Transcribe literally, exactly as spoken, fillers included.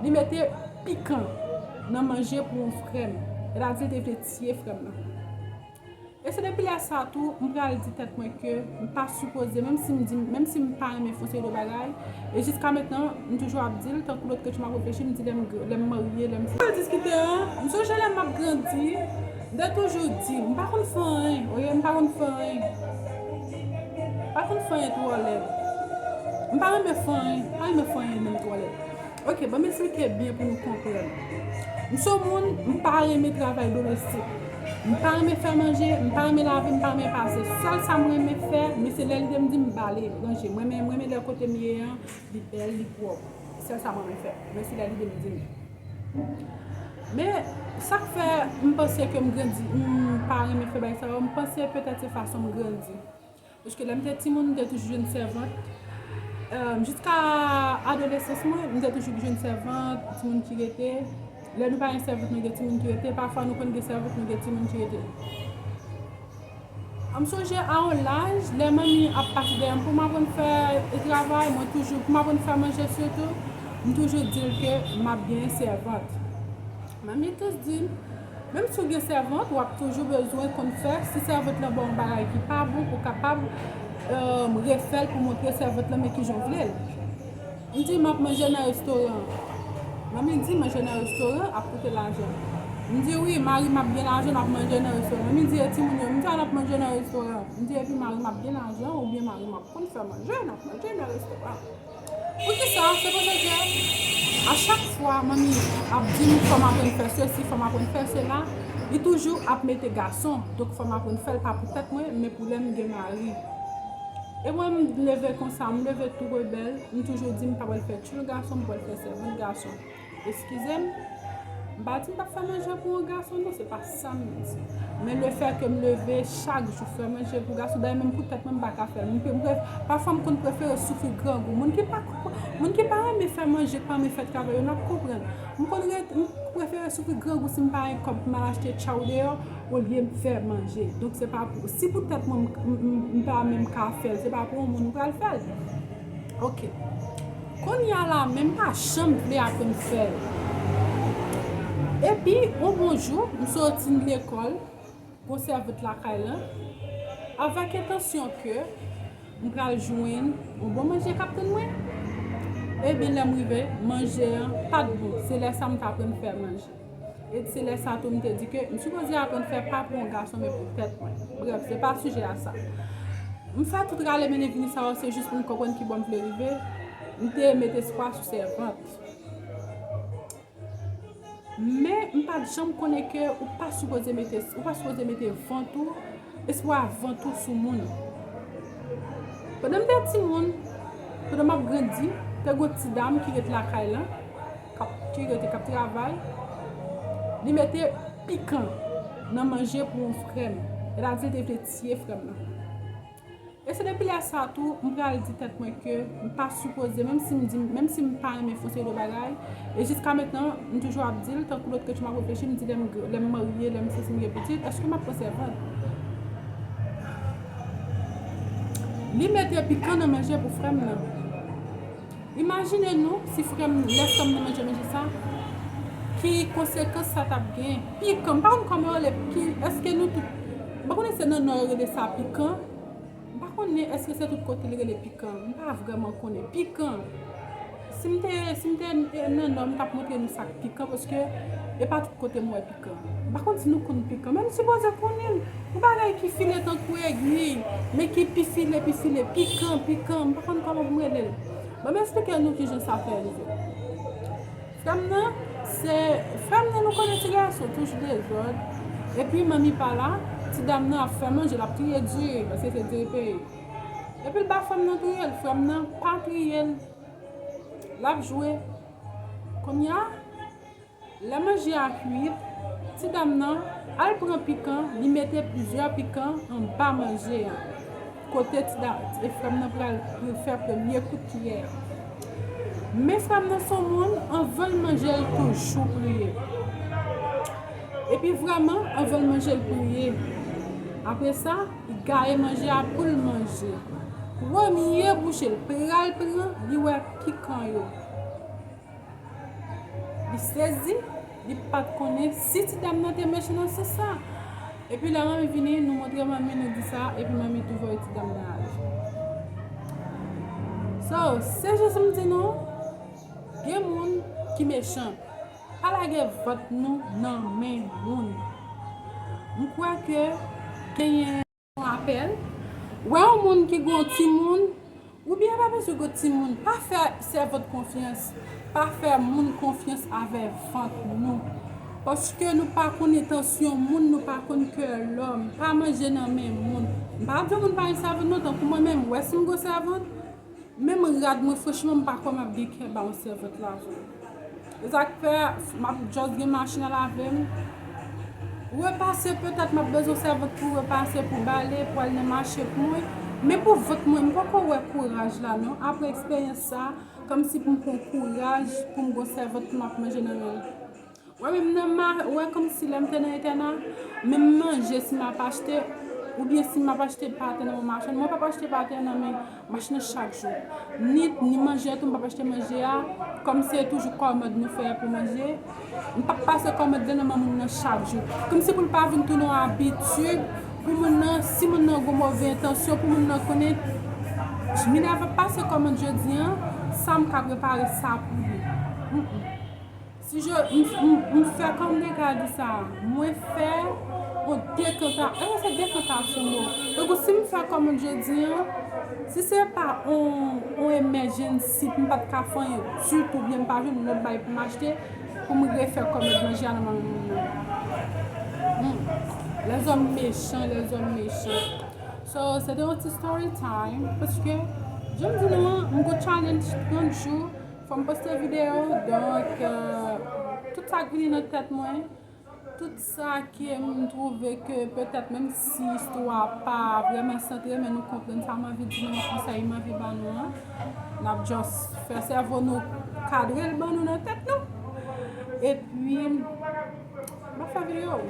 Li mete pikan nan manje pou yon frè m. Sètadi, li te vle tiye frè m nan. E se depi lè sa a tou, m pral di tèt mwen ke m pa sipoze, menm si m di, menm si m pa renmen fè yon seri de bagay, e jiska mentnan, m toujou ap di l, tankou lòt ke m ap reflechi, m di lè m gr-, lè m marye, lè m... Nan diskite an, m sonje lè m ap grandi, m te toujou di, m pa konn fè anyen, oke, m pa konn fè anyen. M pa konn fè anyen twò lèd. M pa renmen fè anyen, m pa renmen fè anyen menm twò lèd. Ok, ban m esplike byen pou nou konprann. M se yon moun, m pa renmen travay domestik. M pa renmen fè manje, m pa renmen lave, m pa renmen pase. Sèl sa m renmen fè, men se lè lide m di m bale, ranje. M renmen, m renmen lè kote m ye an, li bèl, li pwòp. Sèl sa m renmen fè. Men se lè lide m di m. Men, sa k fè m panse ke m grandi, m pa renmen fè bagay sa yo, m panse petèt se fason m grandi. Paske lè m te timoun, m te toujou jwenn sèvant. Jiska adolesans mwen, m te toujou jwenn sèvant, timoun ki rete. Lè nou pa gen sèvant, nou gen timoun ki rete. Pafwa, nou konn gen sèvant, nou gen timoun ki rete. M sonje a yon laj, lè manmi ap pase dèyè m pou m aprann fè travay, mwen toujou, pou m aprann fè manje sitou, m toujou di l ke m ap gen sèvant. Manmi toujou di m, menm si w gen sèvant, w ap toujou bezwen konn fè, si sèvant lan ba w yon bagay ki pa bon, pou w kapab refè l, pou montre sèvant lan men kijan w vle l. M di, m ap manje nan restoran. Manmi di, manje nan restoran ap koute lajan. M di, wi, mari m ap gen lajan, n ap manje nan restoran. Manmi di, e timoun yo, m di, a n ap manje nan restoran. M di, epi mari m ap gen lajan, oubyen mari m ap konn fè manje, n ap manje nan restoran. Poukisa? Se paske a chak fwa manmi ap di m fò m aprann fè sesi, fò m aprann fè sela, li toujou ap mete gason. Donk fò m aprann fè l pa pou tèt mwen, men pou lè m gen mari. E mwen m leve konsa, m leve tou rebèl, m toujou di m pa pral fè tchoul gason, m pral fè sèvant gason. Eskize m, m pa di m p ap fè manje pou yon gason non, se pa sa m di. Men lefètke m leve chak jou fè manje pou gason, dayè menm pou tèt mwen m pa ka fè l. M, m, pafwa m konn prefere soufri grangou. Moun ki pa, moun ki pa renmen fè manje, ki pa renmen fè travay yo, n ap konprann. M konn ret, m prefere soufri grangou si m pa gen kòb pou m al achte tchaw deyò, olye m fè manje. Donk se pa pou, si pou tèt mwen m, m, m, m pa menm ka fè l, se pa pou yon moun m pral fè l. Ok. Kounye a la, men m pa janm vle aprann fè l. Epi, yon bon jou, m soti lekòl, gon sèvant lakay lan, avèk entansyon ke m pral jwenn yon bon manje k ap tann mwen. Ebyen, lè m rive, manje an pa t bon. Se lè sa a m t aprann fè manje. E se lè sa tou m te di ke m sipoze aprann fè pa pou yon gason, men pou tèt mwen. Brèf, se pa sijè a sa. M fè tout rale mennen vini sa yo, se jis pou m konprann ki bò m vle rive. M te met espwa sou sèvant. Men m pa t janm konnen ke ou pa sipoze mete, ou pa sipoze mete vant ou, espwa vant ou sou moun. Pandan m te timoun, pandan m ap grandi, te gon ti dam ki ret lakay lan, k ap, ki rete, k ap travay. Li mete pikan nan manje pou yon frè m. Sètadi, li te vle tiye frè m nan. E se depi lè sa tou, m pral di tèt mwen ke m pa sipoze, menm si m di, menm si m pa renmen fè yon seri de bagay, e jiska mentnan, m toujou ap di l, tankou lòt ke m ap reflechi, m di lè m, lè m marye, lè m sesi, m gen pitit, èske m ap pran sèvant? Li mete pikan nan manje pou frè m nan. Imajine nou, si frè m, lè frè m nan manje manje sa, ki konsekans sa t ap gen? Pikan, m pa konn kòman yo rele, ki, èske nou tout, m pa konnen se nan Nò yo rele sa pikan? M pa konnen èske se tout kote li rele pikan. M pa vrèman konnen. Pikan. Si m te, si m te nan Nò, m t ap montre nou sa k pikan, paske e pa tout kote m wè pikan. M pa konn si nou konn pikan, men m sipoze konnen l. Yon bagay ki file tankou egwi, men ki pi file, pi file, pikan, pikan. M pa konn kòman pou m rele l. Ban m esplike nou kijan sa fè rive. Frè m nan, se, frè m nan nou konnen ti gason, touch dezòd. Epi manmi pa la, ti dam nan ap fè manje, l ap triye diri, paske se diri peyi. Epi l ba frè m nan triye l, frè m nan pa triye l. L ap jwe. Kounye a, lè manje a kuit, ti dam nan al pran pikan, li mete plizyè pikan anba manje a. Kote ti da-, e frè m nan pral fè premye kout kiyè a. Men frè m nan se yon moun, anvan l manje, l toujou priye. Epi vrèman, anvan l manje, l priye. Apre sa, li gaye manje a pou l manje. Premye bouche l pral pran, li wè pikan yo. Li sezi, li pa t konnen si ti dam nan te mechan nan sans sa. Epi lè manmi vini, nou montre manmi, nou di sa, epi manmi tou voye ti dam nan ale. So, se jis m di nou, gen moun ki mechan. Pa lage vant nou nan men moun. M kwè ke genyen yon apèl. Wè yon moun ki gen yon timoun, oubyen pa bezwen gen timoun, pa fè sèvant konfyans, pa fè moun konfyans avè vant nou. Paske nou pa konn entansyon moun, nou pa konn kè lòm. Pa manje nan men moun. M pa ap di moun pa gen sèvant non, tankou mwen menm, wè si m gen sèvant, menm rad mwen, franchman, m pa kwè m ap gen kè ba yon sèvant lajan. E sa k fè m ap just gen machin nan lave m. Repase, petèt m ap bezwen sèvant pou repase, pou bale, pou al nan mache pou mwen. Men pou vant mwen, m poko wè kouraj la non. Apre eksperyans sa, kòmsi pou m pran kouraj pou m gon sèvant pou m ap manje nan men l. Wè menm nan ma, wè kòmsi lè m te nan entèna, menm manje si m ap achte, oubyen si m ap achte pate nan yon machann, mwen p ap achte pate nan men machann nan chak jou. Ni, ni manje a tou, m p ap achte manje a, kòm se toujou kòmand nou fè pou manje, m p ap pase kòmand lan nan men moun nan chak jou. Kòmsi pou l pa vin tounen yon abitid, pou moun nan, si moun nan gon move entansyon, pou moun nan konnen, Minerva pase kòmand jodi an, sa m ka prepare sa pou li. Mm, mm. Si je, m, m, m fè kòm nèg la di sa, mwen fè yon dekanta, e se dekantasyon mo. Donk si m fè kòmand jodi an, si se pa yon, yon emèjensi pou m pa t ka fè anyen ditou, oubyen m pa jwenn lòt bagay pou m achte, pou m refè kòmand manje a nan men moun nan. Hmm. Lèzòm mechan, lèzòm mechan. So, se te yon ti story time, paske, jan m di nou an, m gon challenge trant jou, fò m poste videyo, donk, euh, tout sa k vini nan tèt mwen, tout sa ke m twouve ke petèt menm si istwa pa vrèman santre, men nou konprann sa m anvi di nou, yon konsèy m anvi ba nou an, n ap just fè sèvo nou kadre l ban nou nan tèt nou, epi m ap fè videyo.